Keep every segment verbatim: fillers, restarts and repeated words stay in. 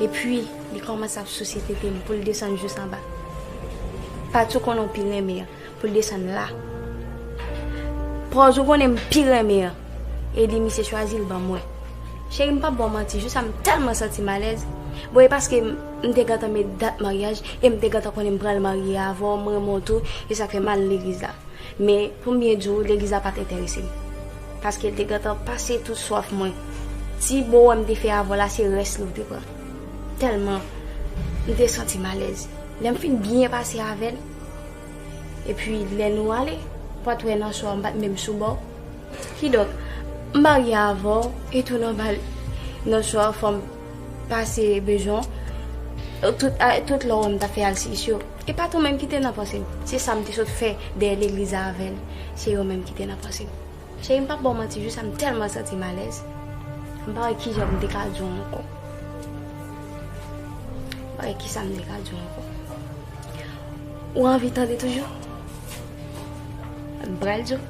Epi, li kòmanse ap souse tete m pou l desann jis anba. Pati w konnen w pi renmen an, pou l desann la. Pòz ou konnen m pi renmen an, e li misye chwazi l ban mwen. Cheri, m p ap ba w manti, jou sa m tèlman santi m alèz. Bon, e paske m, m te gentan met dat maryaj, e m te gentan konnen m pral marye avè w, m renmen w tou, e sa k fè m al legliz la. Men, pou m byen di w, legliz la pa t enterese m. Paske l te gentan pase tout swaf mwen. Ti bo wè m te fè avè w la, se rès li w te pran. Tèlman m te santi m alèz. Lè m fin byen pase avè l, epi lè nou ale, w pa t wè nan swa m pa t menm sou bò. Kidonk, m marye avè w, e tou nòmal, nan swa fò m pase bezwen w. Tout, a, tout lè w wè m t ap fè alsiyis yo, e pa t ou menm ki te nan panse m. Se sa m te sot fè dèyè legliz la avè l. Se yo menm ki te nan panse m. Cheri, m p ap ba w manti, jou sa m tèlman santi m alèz. M pa wè kijan m te ka di w ankò. M pa wè kisa m te ka di w ankò. Ou anvi tande toujou? M pral di w.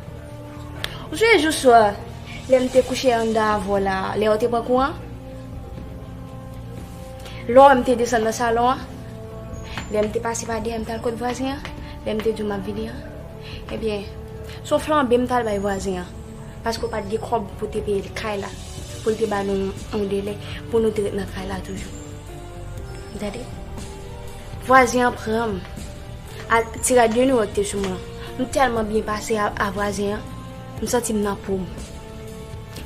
Ou sonje jou swa, lè m te kouche anndan avè w la, lè yo te pran kouran? Lè w wè m te desann nan salon an, lè m te pase pa dèyè m t al kot vwazen an, lè m te di w m ap vini an? Ebyen, se yon flanbe m t al bay vwazen an, paske w pa t gen kòb pou te peye l kay la, pou l te ba nou yon delè, pou nou te ret nan kay la toujou. Tande? Vwazen an pran m. A, ti rad de nou yo te sou mwen. M tèlman byen pase a, a vwazen an, m santi m nan po m.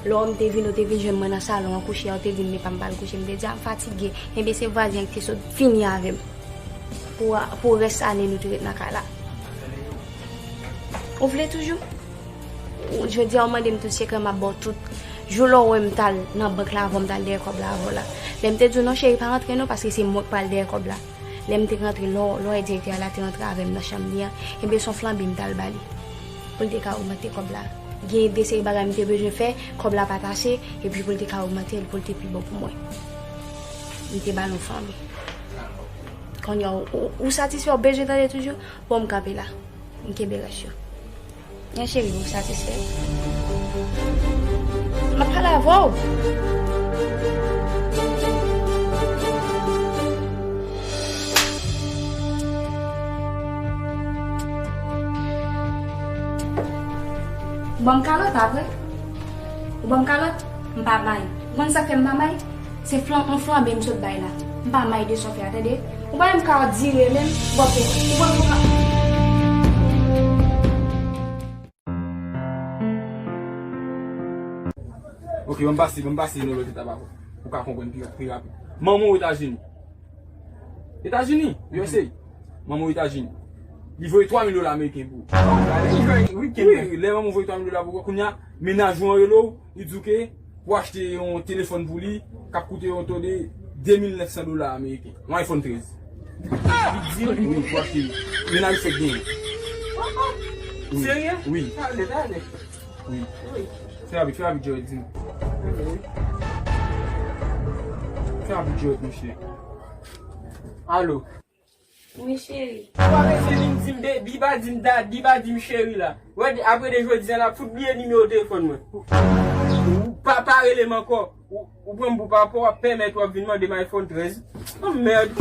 Lè w wè m te vin, ou te vin jwenn mwen nan salon an kouche a, ou te di m, men pa m pral kouche, m te di a, m fatige. Enben, se vwazen an ki te sot fini avè m. Pou, pou rès ane nou te ret nan kay la. Ou vle toujou? Ou, jodi a, ou mande m tout sekrè, m ap ba w tout. Jou lè w wè m t al nan bank la avè w, m t al dèyè kòb la avè w la. Lè m te di w non, cheri, pa rantre non, paske se mwen k pral dèyè kòb la. Lè m te rantre, lè w, lè w wè direktè a la te rantre avè m nan chanm li an, enben, se yon flanbe m t al ba li. Pou l te ka ogmante kòb la. Gen de seri bagay m te bezwen fè, kòb la pa t ase, epi pou l te ka ogmante l, pou l te pi bon pou mwen. M te ba l yon flanbe. Kounye a, ou, ou, ou satisfè, ou bezwen tande toujou? Bon, m kanpe la. M kenbe rès yo. Men cheri, ou satisfè? M ap pale avè w. Ou ban m kalòt, pa vre? Ou ban m kalòt? M pa may. Ou konn sa k fè m pa may? Se flan, yon flanbe m sot bay la. M pa may de sa w fè a, tande. Ou pa menm ka dire menm, w ap fè, ou pa menm ka. Ok, ban m pase, ban m pase nan lòt etap avè w. Ou ka konprann pi, pi rapid. Manman w Etazini. Etazini, U S A. Manman w Etazini. Li voye twa mil dola ameriken pou ou. Wi, lè manman w voye twa mil dola pou ou, kounye a, mennaj ou an rele w, li di w ke pou achte yon telefòn pou li, k ap koute yon to de de mil nèf san dola ameriken. Yon iPhone trèz. Li di w, wi, pou achte. Mennaj ou fèk genyen. Wi. Serye? Wi. Talè, talè. Wi. Wi. Fè rapid, fè rapid, Joe, di m. Fè rapid, Joe, monchè. Alo. Wi, cheri. Ou pa rete vin di m baby, pa di m daddy, pa di m cheri la. Wè, de, apre de jodi a, l ap fout bliye nimewo telefòn mwen. Ou pa, pa rele m ankò. Ou, ou pran m pou papa, w ap pèmèt w ap vin mande m iPhone trèz. Oh, mèd.